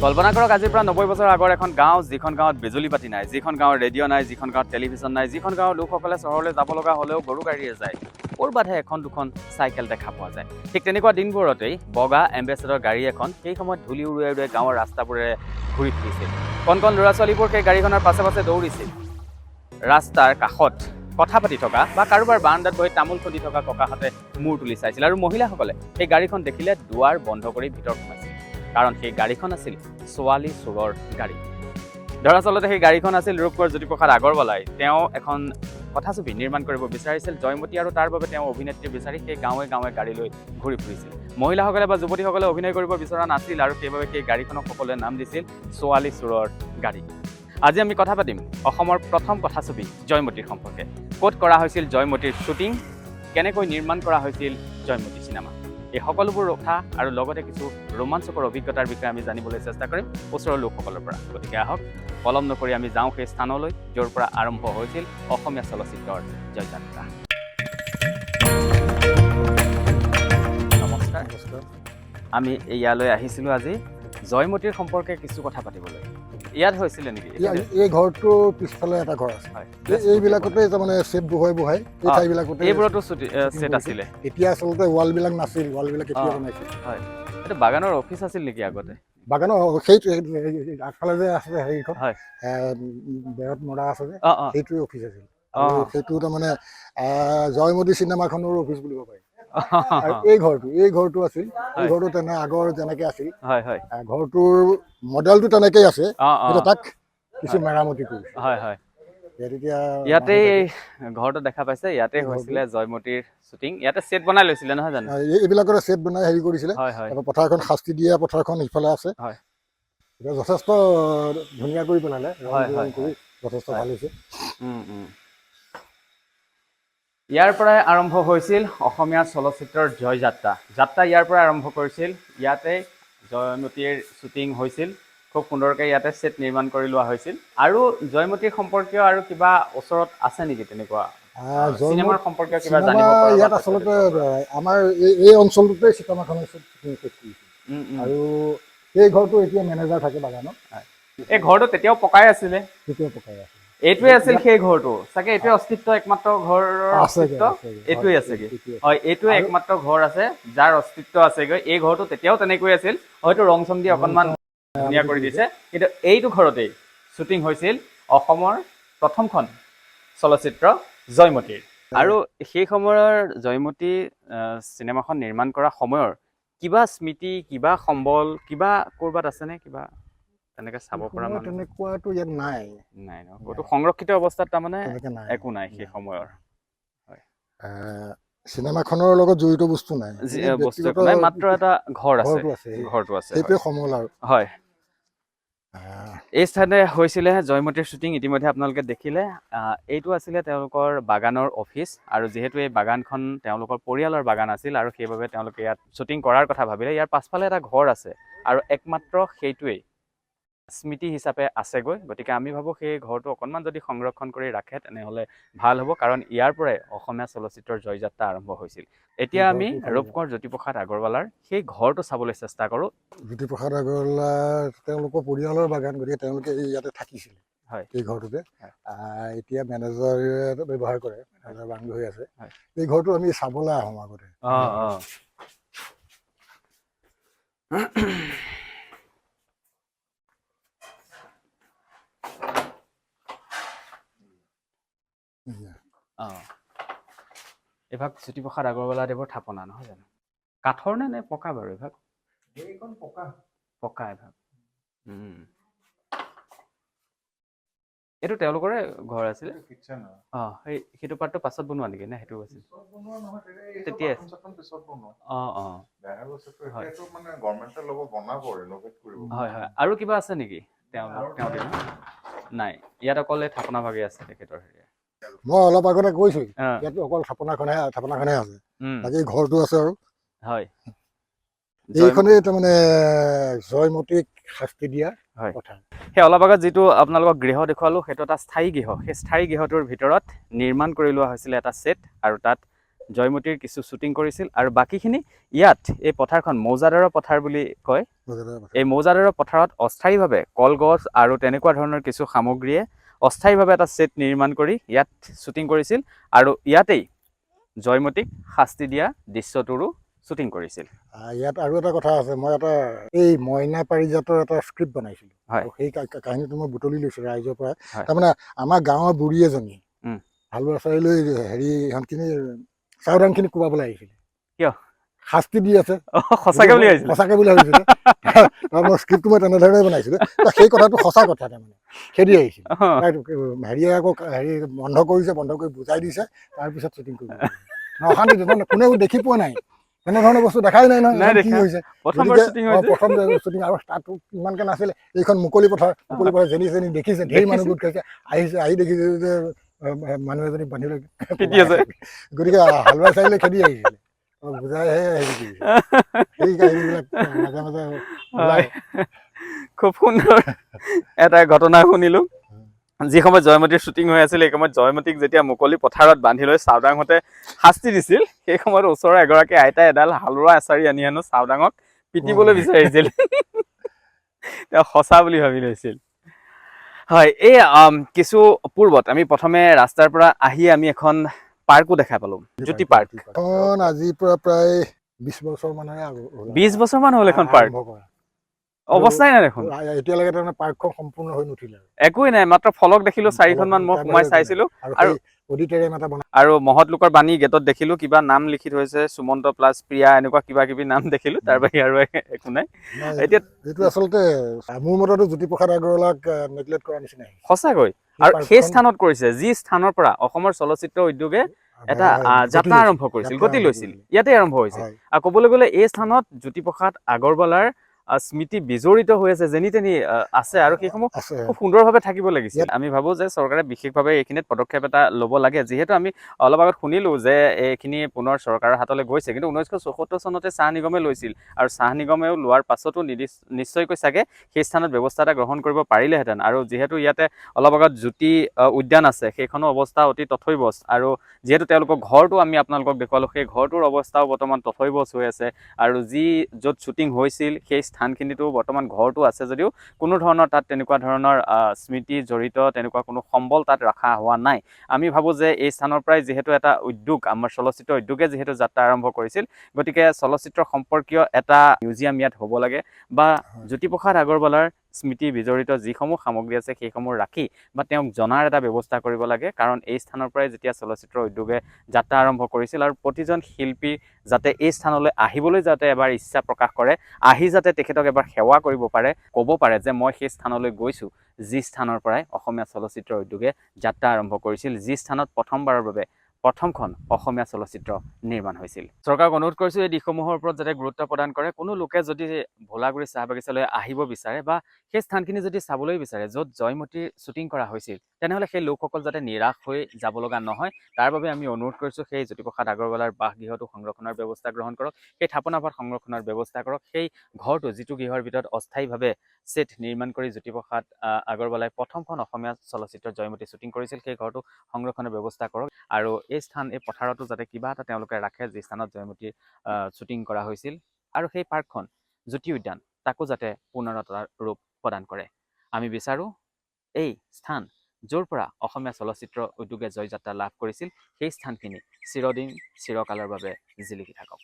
কল্পনা কৰক, আজিৰ পৰা 90 বছৰ আগৰ এখন গাঁও, যিখন গাঁৱত বিজুলী বাতি নাই, যিখন গাঁৱত ৰেডিঅ' নাই, যিখন গাঁৱত টেলিভিছন নাই, যিখন গাঁৱৰ লোকসকলে চহৰলৈ যাব লগা হ'লেও গৰু গাড়ীৰে যায়, ক'ৰবাতহে এখন দুখন চাইকেল দেখা পোৱা যায়। ঠিক তেনেকুৱা দিনবোৰতেই বগা এম্বেচেডৰ গাড়ী এখন সেই সময়ত ধূলি উৰুৱাই উৰুৱাই গাঁৱৰ ৰাস্তাবোৰেৰে ঘূৰি ফুৰিছিল। কণ কণ ল'ৰা ছোৱালীবোৰ সেই গাড়ীখনৰ পাছে পাছে দৌৰিছিল। ৰাস্তাৰ কাষত কথা পাতি থকা বা কাৰোবাৰ বাৰাণ্ডাত বহি তামোল খুন্দি থকা ককাহঁতে মূৰ তুলি চাইছিল আৰু মহিলাসকলে সেই গাড়ীখন দেখিলে দুৱাৰ বন্ধ কৰি ভিতৰত সোমাইছিল, কাৰণ সেই গাড়ীখন আছিল ছোৱালী চোৰৰ গাড়ী। দৰাচলতে সেই গাড়ীখন আছিল ৰূপকোঁৱৰ জ্যোতিপ্ৰসাদ আগৰৱালাই। তেওঁ এখন কথাছবি নিৰ্মাণ কৰিব বিচাৰিছিল, জয়মতী, আৰু তাৰ বাবে তেওঁ অভিনেত্ৰী বিচাৰি সেই গাঁৱে গাঁৱে গাড়ী লৈ ঘূৰি ফুৰিছিল। মহিলাসকলে বা যুৱতীসকলে অভিনয় কৰিব বিচৰা নাছিল আৰু সেইবাবে সেই গাড়ীখনক সকলোৱে নাম দিছিল ছোৱালী চোৰৰ গাড়ী। আজি আমি কথা পাতিম অসমৰ প্ৰথম কথাছবি জয়মতীৰ সম্পৰ্কে। ক'ত কৰা হৈছিল জয়মতীৰ শ্বুটিং, কেনেকৈ নিৰ্মাণ কৰা হৈছিল জয়মতী চিনেমা, এই সকলোবোৰ কথা আৰু লগতে কিছু ৰোমাঞ্চকৰ অভিজ্ঞতাৰ বিষয়ে আমি জানিবলৈ চেষ্টা কৰিম ওচৰৰ লোকসকলৰ পৰা। গতিকে আহক, পলম নকৰি আমি যাওঁ সেই স্থানলৈ য'ৰ পৰা আৰম্ভ হৈছিল অসমীয়া চলচ্চিত্ৰৰ জয়যাত্ৰা। নমস্কাৰ। নমস্কাৰ। আমি ইয়ালৈ আহিছিলোঁ আজি জয়মতীৰ সম্পৰ্কে কিছু কথা পাতিবলৈ। ইয়াত হৈছিলে নেকি? এই ঘৰটোৰ পিছফালে এটা ঘৰ আছে। এইবিলাকতে তাৰমানে চেট বহুৱাই বহাই এই ঠাইবিলাকতে এইবোৰতো ছেট কৰিছিল। আছিলে। এতিয়া আচলতে ৱালবিলাক নাছিল, ৱালবিলাক এতিয়া বনাইছে। এইটো বাগানৰ অফিচ আছিল নেকি আগতে? বাগানৰ সেইটো আগফালে যে আছে হেৰিখন, বেৰত মৰা আছে যে, অ অ সেইটোৱে অফিচ আছিল। আৰু সেইটো তাৰমানে জয়মতী চিনেমাখনৰো অফিচ বুলিব পাৰি। আৰু এই ঘৰটো আছিল, এই ঘৰটো তেনে আগৰ যেনেকে আছিল, হয় হয় ঘৰটোৰ মডেলটো তেনেকেই আছে, অ অ কিন্তু তাক কিছু মেৰামতি কৰিছে। হয় হয় ইয়াত এতিয়া ইয়াতে মানুহ এই ঘৰটো দেখা পাইছে, ইয়াতে এই ঘৰটো। হৈছিলে জয়মতীৰ শ্বুটিং। ইয়াতে ছেট বনাই লৈছিলে নহয় জানো? থাকে। এইবিলাকতে ছেট বনাই হেৰি কৰিছিলে। হয় হয় তাৰপৰা পথাৰখন, শাস্তি দিয়া পথাৰখন সিফালে আছে। এতিয়া যথেষ্ট ধুনীয়া কৰি পেলালে, ৰং বিৰং কৰি যথেষ্ট ভাল হৈছে। উম, উম। ইয়াৰ পৰাই আৰম্ভ হৈছিল অসমীয়া চলচ্চিত্ৰৰ জয়যাত্ৰা। যাত্ৰা ইয়াৰ পৰাই আৰম্ভ কৰিছিল। ইয়াতে জয়মতীৰ শ্বুটিং হৈছিল। খুব সুন্দৰকৈ ইয়াতে ছেট নিৰ্মাণ কৰি লোৱা হৈছিল। আৰু জয়মতীৰ সম্পৰ্কীয় আৰু কিবা ওচৰত আছে নেকি তেনেকুৱা চিনেমাৰ সম্পৰ্কীয় কিবা চিনেমা জানিব পৰা বা ইয়াত তথ্য আচলতে দিব পৰা? আমাৰ এই অঞ্চলটোতে চিনেমাখনৰ শ্বুটিং শেষ কৰিছিল। উম, উম। আৰু এই ঘৰটো এতিয়া মেনেজাৰ থাকে বাগানত। এই ঘৰটো তেতিয়াও পকাই আছিলে? তেতিয়াও পকাই আছে। এইটোৱে আছিল সেই ঘৰটো চাগে। এইটোৱে অস্তিত্ব, একমাত্ৰ ঘৰৰ আছেগে। অস্তিত্ব আছেগে, এইটোৱে হয়, আছেগে। এইটোৱে। হয়, এইটোৱে একমাত্ৰ ঘৰ আছে যাৰ অস্তিত্ব আছেগৈ। এই ঘৰটো তেতিয়াও তেনেকৈ আছিল, হয়তো ৰং চং দি অকণমান ধুনীয়া কৰি দিছে, কিন্তু এইটো ঘৰতেই শ্বুটিং হৈছিল অসমৰ প্ৰথমখন চলচ্চিত্ৰ জয়মতীৰ। আৰু সেই সময়ৰ জয়মতী চিনেমাখন নিৰ্মাণ কৰা সময়ৰ কিবা স্মৃতি, কিবা সম্বল, কিবা ক'ৰবাত আছেনে, কিবা তেনেকে চাব পৰা সময়ত মানুহ? তেনেকুৱাটো ইয়াত নাই। নাই ন? ক'তো সংৰক্ষিত অৱস্থাত তাৰমানে তেনেকে নাই। একো নাই সেই সময়ৰ? চিনেমাখনৰ লগত জড়িত বস্তু নাই। এনেই বস্তু একো ব্যক্তিগত নাই, মাত্ৰ এটা ঘৰ আছে। ঘৰটো আছে। ঘৰটো আছে। সেইটোৱে সমল আৰু। হয়। এই স্থানতে হৈছিলে জয়মতীৰ শ্বুটিং, ইতিমধ্যে আপোনালোকে দেখিলে। এইটো আছিলে তেওঁলোকৰ বাগানৰ অফিচ আৰু যিহেতু এই বাগানখন তেওঁলোকৰ পৰিয়ালৰ বাগান আছিল আৰু সেইবাবে তেওঁলোকে ইয়াত শ্বুটিং কৰাৰ কথা ভাবিলে। ইয়াৰ পাছফালে এটা ঘৰ আছে আৰু একমাত্ৰ সেইটোৱেই স্মৃতি হিচাপে আছেগৈ। গতিকে আমি ভাবোঁ সেই ঘৰটো অকণমান যদি সংৰক্ষণ কৰি ৰাখে তেনেহ'লে ভাল হ'ব, কাৰণ ইয়াৰ পৰাই অসমীয়া চলচ্চিত্ৰৰ জয়যাত্ৰা আৰম্ভ হৈছিল। এতিয়া আমি ঘৰটো ভাল। ৰূপকোঁৱৰ জ্যোতিপ্ৰসাদ আগৰৱালাৰ সেই ঘৰটো চাবলৈ চেষ্টা কৰোঁ। জ্যোতিপ্ৰসাদ আগৰৱালা তেওঁলোকৰ পৰিয়ালৰ বাগান, গতিকে তেওঁলোকে এই ইয়াতে থাকিছিল এই ঘৰটোতে। এতিয়া মেনেজাৰে ব্যৱহাৰ কৰে, মেনেজাৰ বাংলো হৈ আছে। এই ঘৰটো আমি চাবলৈ আহোঁ আগতে। অঁ অঁ অঁ, এইভাগ জ্যোতিপ্ৰসাদ আগৰৱালাদেৱৰ থাপনা নহয় জানো? কাঠৰ নে নে পকা বাৰু এইভাগ? এইখন পকা। পকা এইভাগ। এইটো তেওঁলোকৰে ঘৰ আছিলে। কিটচেন। অঁ, সেইটো পাৰ্টটো পাছত বনোৱা নেকি, নে সেইটো আছিল? পিছত বনোৱা নহয়, তেতিয়া তেতিয়াই এই চাথৰুম পিছত বনোৱা। অঁ অঁ বেয়া হৈ গৈছে তো। হয়। এতিয়াতো মানে গভৰ্ণমেণ্টে ল'ব, বনাব, ৰিন'ভেট কৰিব। হয় হয় আৰু কিবা আছে নেকি তেওঁলোক আৰু তেওঁ নাই। দিনৰ? নাই, ইয়াত অকল এই থাপনা ভাগেই আছে তেখেতৰ হেৰিয়ে। মই অলপ আগতে কৈছোঁ, ইয়াত অকল থাপনাখনহে আছে, বাকী ঘৰটো আছে আৰু এইখনেই তাৰমানে জয়মতীক শাস্তি দিয়া কথা। সেই অলপ আগত যিটো আপোনালোকক গৃহ দেখুৱালোঁ, সেইটো এটা স্থায়ী গৃহ। সেই স্থায়ী গৃহটোৰ ভিতৰত নিৰ্মাণ কৰি লোৱা হৈছিলে এটা ছেট আৰু তাত জয়মতীৰ কিছু শ্বুটিং কৰিছিল আৰু বাকীখিনি ইয়াত এই পথাৰখন মৌজাদাৰৰ পথাৰ বুলি কয়। মৌজাদাৰৰ পথাৰ। এই মৌজাদাৰৰ পথাৰত অস্থায়ীভাৱে কলগছ আৰু তেনেকুৱা ধৰণৰ কিছু সামগ্ৰীয়ে অস্থায়ীভাৱে এটা ছেট নিৰ্মাণ কৰি ইয়াত শ্বুটিং কৰিছিল আৰু ইয়াতেই জয়মতীক শাস্তি দিয়া দৃশ্যটোৰো শ্বুটিং কৰিছিল। ইয়াত আৰু এটা কথা আছে, মই এটা এই মইনা পাৰিজাতৰ এটা স্ক্ৰিপ্ট বনাইছিলোঁ। হয়। আৰু সেই কাহিনীটো মই বুটলি লৈছোঁ ৰাইজৰ পৰা। হয়। তাৰমানে আমাৰ গাঁৱৰ বুঢ়ী এজনী হালোৱা চাৰিলৈ হেৰি ইহঁতখিনি চাউদাংখিনি কোবাবলৈ আহিছিলে। কিয়? শাস্তি দি আছে। সঁচাকে বুলি ভাবিছিলে? সঁচাকে বুলি ভাবিছিলে। তাৰ মই স্ক্ৰিপ্টটো মই তেনেধৰণে বনাইছিলোঁ। সেই কথাটো সঁচা কথা, তাৰমানে খেদি আহিছিলে। তাই হেৰিয়ে আকৌ হেৰি বন্ধ কৰিছে, বন্ধ কৰি বুজাই দিছে, তাৰপিছত শ্বুটিং কৰিব। অশান্তি, কোনেও দেখি পোৱা নাই, তেনেধৰণৰ বস্তু দেখাই নাই নহয় নাই কি দেখা। হৈছে। প্ৰথমবাৰ গতিকে শ্বুটিং অ, হৈছে। প্ৰথম শ্বুটিং আৰু তাতো ইমানকে নাছিলে। এইখন মুকলি পথাৰ, মুকলি পথাৰ যেনি চেনি দেখিছে, ধেৰ মানুহ দেখিছে। গোট খাইছে, আহিছে, আহি দেখিছে যে মানুহ এজনী বান্ধি লৈ পিটি আছে। গতিকে হালোৱা চাৰিলে খেদি আহিছিলে, অ, বুজাইহে হেৰি কৰিছে। সেই কাহিনীবিলাক মাজে মাজে ওলায়। হয়। খুব সুন্দৰ এটা ঘটনা শুনিলো। যি সময়ত জয়মতীৰ শ্বুটিং হৈ আছিল, সেই সময়ত জয়মতীক যেতিয়া মুকলি পথাৰত বান্ধি লৈ চাওদাংহঁতে শাস্তি দিছিল, সেই সময়ত ওচৰৰ এগৰাকী আইতাই এডাল হালোৱা এচাৰি আনি হেনো চাওদাঙক পিটিবলৈ বিচাৰিছিল, তেওঁ সঁচা বুলি ভাবি লৈছিল। হয়, এই কিছু পূৰ্বত আমি প্ৰথমে ৰাস্তাৰ পৰা আহি আমি এখন পাৰ্কো দেখা পালো, জ্যোতি পাৰ্ক। এখন আজিৰ পৰা প্ৰায় 20 বছৰ মানৰে হ'ল। 20 বছৰমান হ'ল এখন পাৰ্ক, আৰম্ভ কৰা। অৱস্থাই নাই দেখোন। এতিয়ালৈকে তাৰমানে পাৰ্কখন সম্পূৰ্ণ হৈ নুঠিলে আৰু। একোৱেই নাই, মাত্ৰ ফলক দেখিলো চাৰিখনমান, মই তাৰ সোমাই বাহিৰে একো নাই। চাইছিলো। আৰু আৰু সেই অডিটৰিয়াম এটা বনাই আৰু মহৎ লোকৰ বাণী গেটত দেখিলো কিবা নাম লিখি থৈছে, সুমন্ত প্লাছ প্ৰিয়া এনেকুৱা কিবা কিবি নাম দেখিলো, তাৰ বাহিৰে আৰু একো নাই। নাই, এতিয়া এইটো আচলতে মোৰ মতেতো জ্যোতিপ্ৰসাদ আগৰৱালাক নেগলেক্ট কৰা নিচিনাই। সঁচাকৈ, সেই আৰু সেই পাৰ্কখন স্থানত কৰিছে যি স্থানৰ পৰা অসমৰ চলচ্চিত্ৰ উদ্যোগে এটা হয়, গতি যাত্ৰা লৈছিল। আৰম্ভ কৰিছিল, যাত্ৰা গতি আৰম্ভ লৈছিল, কৰিছিল। ইয়াতে আৰম্ভ হৈছিল। হয়। আৰু ক'বলৈ গ'লে এই স্থানত জ্যোতিপ্ৰসাদ আগৰৱালাৰ স্মৃতি বিজড়িত হৈ আছে, যেনি তেনি আছে আৰু সেইসমূহ আছে। খুব সুন্দৰভাৱে থাকিব লাগিছিল। আমি ভাবো যে চৰকাৰে বিশেষভাৱে এইখিনিত পদক্ষেপ এটা ল'ব লাগে। যিহেতু আমি অলপ আগত শুনিলো যে এইখিনি পুনৰ চৰকাৰৰ হাতলৈ গৈছে, কিন্তু 1974 চনতে চাহ নিগমে লৈছিল আৰু চাহ নিগমেও লোৱাৰ পাছতো নিশ্চয়কৈ চাগে সেই স্থানত ব্যৱস্থা এটা গ্ৰহণ কৰিব পাৰিলেহেঁতেন। আৰু যিহেতু ইয়াতে অলপ আগত জ্যোতি উদ্যান আছে, সেইখনো অৱস্থা অতি তথৈবচ। আৰু যিহেতু তেওঁলোকৰ ঘৰটো আমি আপোনালোকক দেখুৱালোঁ, সেই ঘৰটোৰ অৱস্থাও বৰ্তমান তথৈবচ হৈ আছে। আৰু যি য'ত শ্বুটিং হৈছিল সেই স্থানখিনিতো বৰ্তমান ঘৰটো আছে যদিও কোনো ধৰণৰ তাত তেনেকুৱা ধৰণৰ স্মৃতি জড়িত তেনেকুৱা কোনো সম্বল তাত ৰখা হোৱা নাই। আমি ভাবোঁ যে এই স্থানৰ পৰাই যিহেতু এটা উদ্যোগ, আমাৰ চলচ্চিত্ৰ উদ্যোগে যিহেতু যাত্ৰা আৰম্ভ কৰিছিল, গতিকে চলচ্চিত্ৰ সম্পৰ্কীয় এটা মিউজিয়াম ইয়াত হ'ব লাগে বা জ্যোতিপ্ৰসাদ আগৰৱালাৰ স্মৃতি বিজড়িত যিসমূহ সামগ্ৰী আছে সেইসমূহ ৰাখি বা তেওঁক জনাৰ এটা ব্যৱস্থা কৰিব লাগে। কাৰণ এই স্থানৰ পৰাই যেতিয়া চলচ্চিত্ৰ উদ্যোগে যাত্ৰা আৰম্ভ কৰিছিল আৰু প্ৰতিজন শিল্পী যাতে এই স্থানলৈ আহিবলৈ যাতে এবাৰ ইচ্ছা প্ৰকাশ কৰে, আহি যাতে তেখেতক এবাৰ সেৱা কৰিব পাৰে, ক'ব পাৰে যে মই সেই স্থানলৈ গৈছোঁ যি স্থানৰ পৰাই অসমীয়া চলচ্চিত্ৰ উদ্যোগে যাত্ৰা আৰম্ভ কৰিছিল, যি স্থানত প্ৰথমবাৰৰ বাবে প্ৰথমখন অসমীয়া চলচ্চিত্ৰ নিৰ্মাণ হৈছিল। চৰকাৰক অনুৰোধ কৰিছোঁ এই দিশসমূহৰ ওপৰত যাতে গুৰুত্ব প্ৰদান কৰে। কোনো লোকে যদি ভোলাগুৰি চাহ বাগিচালৈ আহিব বিচাৰে বা সেই স্থানখিনি যদি চাবলৈ বিচাৰে য'ত জয়মতীৰ শ্বুটিং কৰা হৈছিল, তেনেহ'লে সেই লোকসকল যাতে নিৰাশ হৈ যাব লগা নহয় তাৰ বাবে আমি অনুৰোধ কৰিছোঁ সেই জ্যোতিপ্ৰসাদ আগৰৱালাৰ বাসগৃহটো সংৰক্ষণৰ ব্যৱস্থা গ্ৰহণ কৰক, সেই থাপনাভাগ সংৰক্ষণৰ ব্যৱস্থা কৰক, সেই ঘৰটো যিটো গৃহৰ ভিতৰত অস্থায়ীভাৱে ছেট নিৰ্মাণ কৰি জ্যোতিপ্ৰসাদ আগৰৱালাই প্ৰথমখন অসমীয়া চলচ্চিত্ৰ জয়মতী শ্বুটিং কৰিছিল, সেই ঘৰটো সংৰক্ষণৰ ব্যৱস্থা কৰক। আৰু এই স্থান, এই পথাৰতো যাতে কিবা এটা তেওঁলোকে ৰাখে যি স্থানত জয়মতীৰ শ্বুটিং কৰা হৈছিল, আৰু সেই পাৰ্কখন জ্যোতি উদ্যান তাকো যাতে পুনৰ এটা ৰূপ প্ৰদান কৰে। আমি বিচাৰোঁ এই স্থান য'ৰ পৰা অসমীয়া চলচ্চিত্ৰ উদ্যোগে জয়যাত্ৰা লাভ কৰিছিল সেই স্থানখিনি চিৰদিন চিৰকালৰ বাবে জিলিকি থাকক।